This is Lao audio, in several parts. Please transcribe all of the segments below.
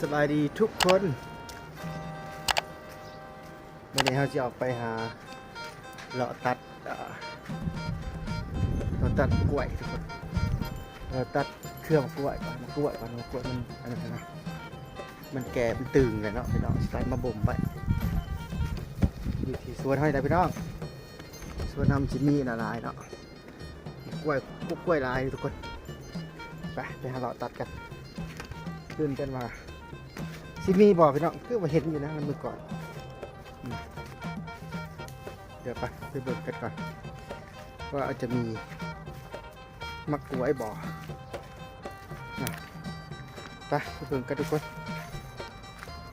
ສະບາຍດີທຸກຄົນ ມື້ນີ້ເຮົາຊິອອກໄປຫາເລາະຕັດ ເອີ ເລາະຕັດກ້ວຍທຸກຄົນ ເລາະຕັດເຄືອໝາກກ້ວຍກ່ອນ ໝາກກ້ວຍກ່ອນ ໝາກກ້ວຍມັນອັນນັ້ນນະ ມັນແກ່ ມັນຕຶງແລ້ວເນາະພີ່ນ້ອງ ຊິຕັດມາບົ່ມໄວ້ ຢູ່ທີ່ສວນເຮົານີ້ແຫຼະພີ່ນ້ອງ ສວນເຮົາມັນຊິມີຫຼາຍໆເນາະ ກ້ວຍ ກ້ວຍຫຼາຍທຸກຄົນ ໄປ ໄປຫາເລາະຕັດກັນ ລຸ້ນກັນວ່າຊິມີບໍ່ພີ່ນ້ອງ ຄືວ່າເຫັນຢູ່ນະມື້ກ່ອນ ອືມ ດຽວໄປ ໄປເບິ່ງກັນກ່ອນ ວ່າອາດຈະມີໝາກກ້ວຍບໍ່ ນະ ໄປ ໄປເບິ່ງກັນທຸກຄົນ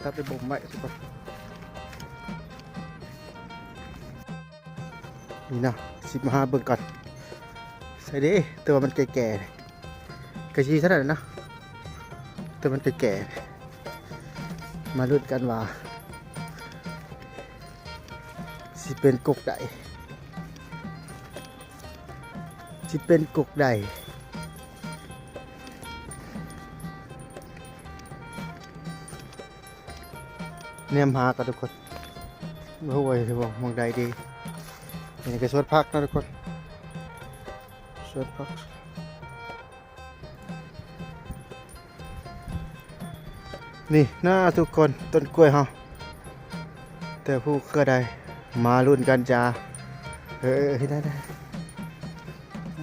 ຕັດໄປບົ່ມໄວ້ທຸກຄົນ ນີ້ເນາະ ຊິມາຫາເບິ່ງກ່ອນ ໃສເດ້ ແຕ່ວ່າມັນແກ່ໆ ກະຊິເທົ່ານັ້ນເນາະ ແຕ່ມັນແກ່ໆ ມາລຸ້ນກັນວ່າ ຊິເປັນກົກໃດ ຊິເປັນກົກໃດ ແນມຫາກັນທຸກຄົນ ໂອ້ຍ ໝ່ອງໃດດີ ນີ້ກະສວນຜັກເນາະທຸກຄົນ ສວນຜັກ ນີ້ນະທຸກຄົນ ຕົ້ນກ້ວຍເຮົາ ແຕ່ຜູ້ເຄືອໃດ ມາລຸ້ນກັນຈ້າ ເອີ ເອີ ເອີ ໄດ້ ໄດ້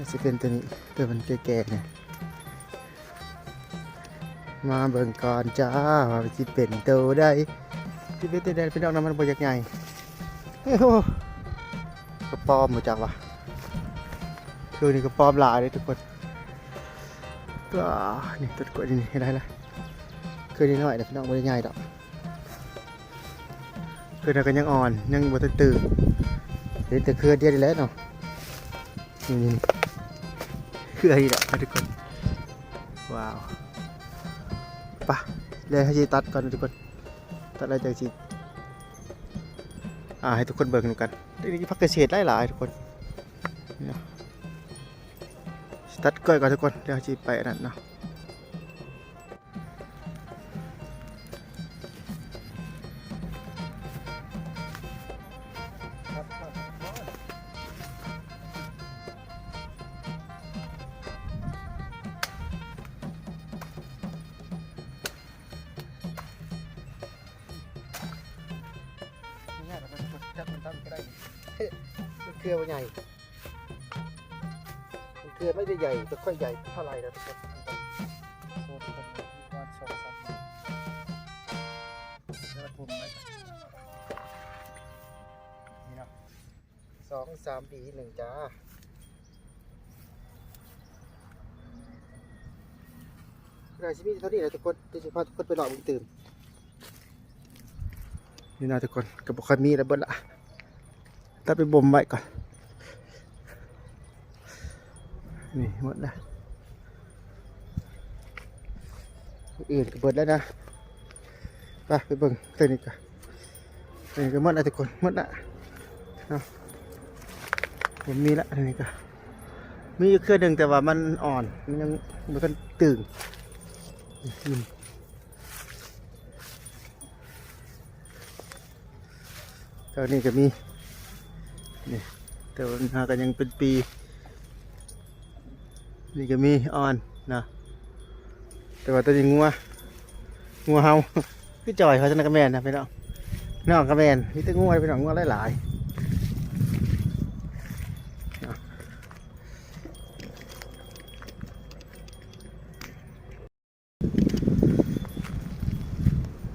ຊິເປັນໂຕນີ້ ແຕ່ມັນແກ່ໆ ນີ້ ມາເບິ່ງກ່ອນຈ້າ ວ່າຊິເປັນໂຕໃດ ຊິເປັນໂຕໃດ ພີ່ນ້ອງນະ ມັນບໍ່ຢາກໃຫຍ່ ໂອ້ ກະປອມບໍ່ຈັກວ່າ ຄືນີ້ກະປອມຫຼາຍເດ້ທຸກຄົນ ວ້າ ນີ້ຕົ້ນກ້ວຍນີ້ ເຫັນໄດ້ລະ ຄືນ້ອຍໆ ພີ່ນ້ອງ ບໍ່ໄດ້ໃຫຍ່ດອກ ຄືນັ້ນກະຍັງອ່ອນ ຍັງບໍ່ທັນຕື່ນ ເຫັນແຕ່ເຄືອດຽວນີ້ແຫຼະເນາະ ນີ້ ເຄືອນີ້ແຫຼະທຸກຄົນ ວ້າວ ປະ ແລ້ວເຮົາຊິຕັດກ່ອນທຸກຄົນ ຕັດແລ້ວຈັ່ງຊິ ອ່າ ໃຫ້ທຸກຄົນເບິ່ງນຳກັນ ນີ້ຜັກກະເສດຫຼາຍໆ ທຸກຄົນ ນີ້ເນາະ ຕັດກ້ອຍກ່ອນທຸກຄົນ ແລ້ວເຮົາຊິໄປອັນນັ້ນເນາະ. ເຄືອບໍ່ໃຫຍ່ ເຄືອໄມ່ໄດ້ໃຫຍ່ ແຕ່ຂ້ອຍໃຫຍ່ເທົ່າໃດແລ້ວທຸກຄົນ ປະມານສອງສາມ ນີ້ເນາະ ສອງສາມປີໜຶ່ງຈ້າ ໜ້າຊິມີເທົ່ານີ້ແຫຼະທຸກຄົນ ດຽວຊິພາທຸກຄົນໄປເລາະເບິ່ງຕື່ມ ນີ້ນະທຸກຄົນ ກະບໍ່ຄ່ອຍມີແລ້ວ ເບິດລະ ຕັດໄປບົ່ມໄວ້ກ່ອນ ນີ້ໝົດລະ ອື່ນກະເບິດແລ້ວນະ ໄປ ໄປເບິ່ງໂຕນີ້ກະ ໂຕນີ້ກະໝົດລະທຸກຄົນ ໝົດລະເນາະ ບໍ່ມີລະ ໂຕນີ້ກະມີຢູ່ເຄືອໜຶ່ງ ແຕ່ວ່າມັນອ່ອນ ມັນຍັງບໍ່ທັນຕຶງ ເຈົ້ານີ້ກະມີ ນີ້ ແຕ່ວ່າຫາກະຍັງເປັນປີ ນີ້ກະມີອ່ອນເນາະ ແຕ່ວ່າໂຕນີ້ງົວ ງົວເຮົາ ຄືຈ່ອຍເຂົາຊັ້ນນະ ກະແມ່ນນະພີ່ນ້ອງ ນ້ອງກະແມ່ນ ມີແຕ່ງົວພີ່ນ້ອງ ງົວຫຼາຍ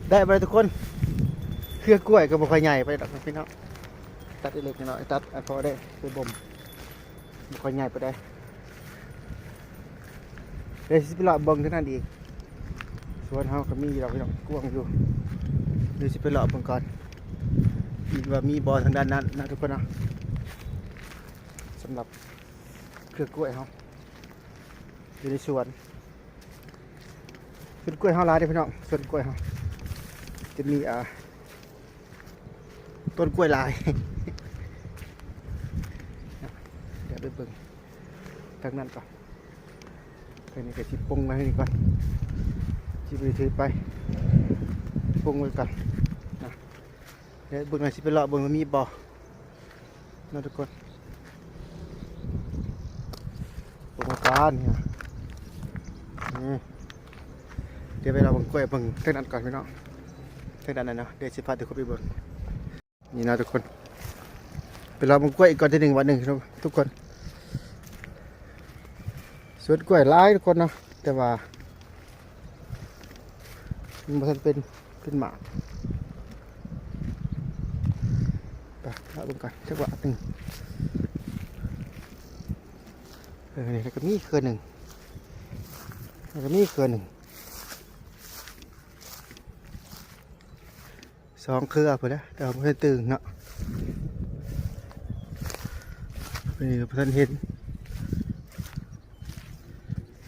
ໆ ໄດ້ບໍ່ໄດ້ທຸກຄົນ ເຄືອກ້ວຍກະບໍ່ຄ່ອຍໃຫຍ່ປານໃດດອກພີ່ນ້ອງ ຕັດເລັກໆ ນ້ອຍໆ ຕັດ ອາ ພໍໄດ້ໄປບົ່ມ ບໍ່ຄ່ອຍໃຫຍ່ປານໃດ ດຽວຊິໄປເລາະເບິ່ງທາງນັ້ນອີກ ສວນເຮົາກະມີຢູ່ດອກພີ່ນ້ອງ ກວ້າງຢູ່ ດຽວຊິໄປເລາະເບິ່ງກ່ອນ ອີກວ່າມີບໍ່ທາງດ້ານນັ້ນນະທຸກຄົນເນາະ ສຳລັບເຄືອກ້ວຍເຮົາ ຢູ່ໃນສວນ ສວນກ້ວຍເຮົາຫຼາຍເດ້ພີ່ນ້ອງ ສວນກ້ວຍເຮົາ ຈະມີ ອ່າ ຕົ້ນກ້ວຍຫຼາຍ ດຽວໄປເບິ່ງທາງນັ້ນກ່ອນ ທາງນີ້ກະຊິປົງໄວ້ນີ້ກ່ອນ ຊິບໍ່ໄດ້ຖືໄປ ປົງໄວ້ກ່ອນນະ. ດຽວເບິ່ງໜ່ອຍ ຊິໄປເລາະເບິ່ງວ່າມີບໍ່ເນາະທຸກຄົນ. ປົງໄວ້ກ່ອນນີ້ນະ. ອືມ ດຽວໄປເລາະເບິ່ງກ້ວຍ ເບິ່ງເທິງນັ້ນກ່ອນພີ່ນ້ອງ, ເທິງດ້ານນັ້ນເນາະ. ດຽວຊິພາທຸກຄົນໄປເບິ່ງ. ນີ້ນະທຸກຄົນ, ໄປເລາະເບິ່ງກ້ວຍອີກກ່ອນທີໜຶ່ງ ບາດໜຶ່ງທຸກຄົນ. ສວນກ້ວຍຫຼາຍທຸກຄົນເນາະ, ແຕ່ວ່າມັນບໍ່ທັນເປັນ ເປັນໝາກ. ໄປເລາະເບິ່ງກ່ອນຈັກບາດໜຶ່ງ. ເອີ ນີ້ລະກະມີເຄືອໜຶ່ງ, ລະກະມີເຄືອໜຶ່ງ. ສອງເຄືອພຸ້ນແຫຼະ ແຕ່ວ່າບໍ່ທັນຕຶງເນາະ. ນີ້ບໍ່ທັນເຫັນ.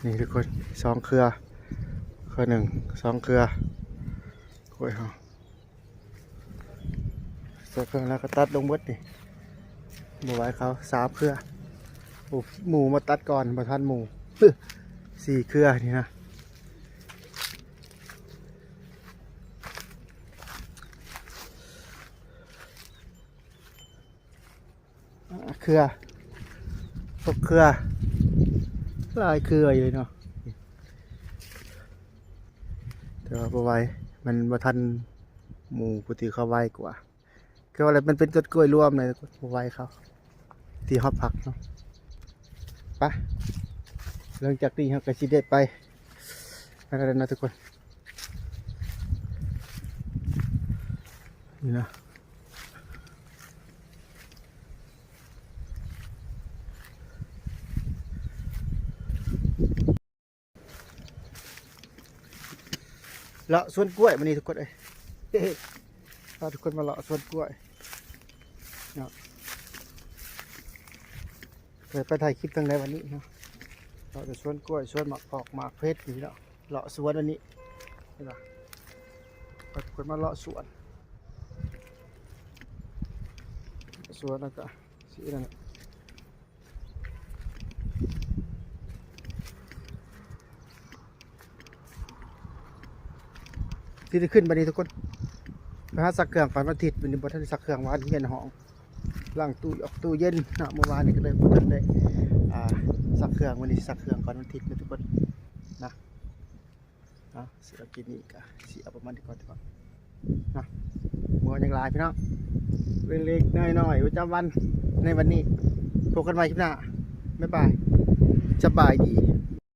ນີ້ທຸກຄົນ ສອງເຄືອ, ເຄືອໜຶ່ງ ສອງເຄືອ. ໂອ້ຍ ເຮົາໃສ່ເຄື່ອງແລ້ວກໍຕັດລົງເບິດນີ້. ບໍ່ໄຫວ ເຂົາສາມເຄືອ. ໂອ້ ໝູ່ມາຕັດກ່ອນ ບໍ່ທັນໝູ່. ສີ່ເຄືອນີ້ນະ. ຫ້າເຄືອ ຫົກເຄືອ ຫຼາຍເຄືອຢູ່ເນາະ. ແຕ່ວ່າບໍ່ໄຫວ ມັນບໍ່ທັນໝູ່ຜູ້ທີ່ເຂົາໄວກວ່າ. ຄືວ່າແຫຼະ ມັນເປັນຕົ້ນກ້ວຍລວມເລີຍ ບໍ່ໄຫວເຂົາ ທີ່ເຮົາພັກເນາະ. ໄປ ຫຼັງຈາກນີ້ເຮົາກໍຊິໄດ້ໄປ ອັນນັ້ນນະທຸກຄົນ ນີ້ນະ. ເລາະສວນກ້ວຍມື້ນີ້ທຸກຄົນເອີຍ, ພາທຸກຄົນມາເລາະສວນກ້ວຍເນາະ. ເຄີຍໄປຖ່າຍຄລິບທາງໃດວັນນີ້ເນາະ, ເລາະແຕ່ສວນກ້ວຍ ສວນໝາກອອກໝາກເພັດນີ້ເນາະ. ເລາະສວນອັນນີ້ ເຫັນບໍ່? ເພິ່ນມາເລາະສວນ ສວນແລ້ວກະຊິນັ້ນແຫຼະ. ຊິໄດ້ຂຶ້ນບັດນີ້ທຸກຄົນ, ໄປຫາຊັກເຄື່ອງກ່ອນ ວັນອາທິດ ມື້ນີ້ບໍ່ທັນໄດ້ຊັກເຄື່ອງ, ວານຮຽນຫ້ອງ ລ້າງຕູ້ ອອກຕູ້ເຢັນເນາະ. ມື້ວານນີ້ກໍເລີຍບໍ່ທັນໄດ້ ອ່າ ຊັກເຄື່ອງ, ມື້ນີ້ຊິຊັກເຄື່ອງກ່ອນວັນອາທິດນະທຸກຄົນນະ. ເອົາ ສຳລັບຄລິບນີ້ກໍຊິເອົາປະມານນີ້ກ່ອນເນາະ. ບໍ່ຫຍັງຫຼາຍພີ່ນ້ອງ, ເລັກໆນ້ອຍໆປະຈຳວັນໃນວັນນີ້. ພົບກັນໃໝ່ຄລິບໜ້າ, ບາຍບາຍ, ສະບາຍດີ.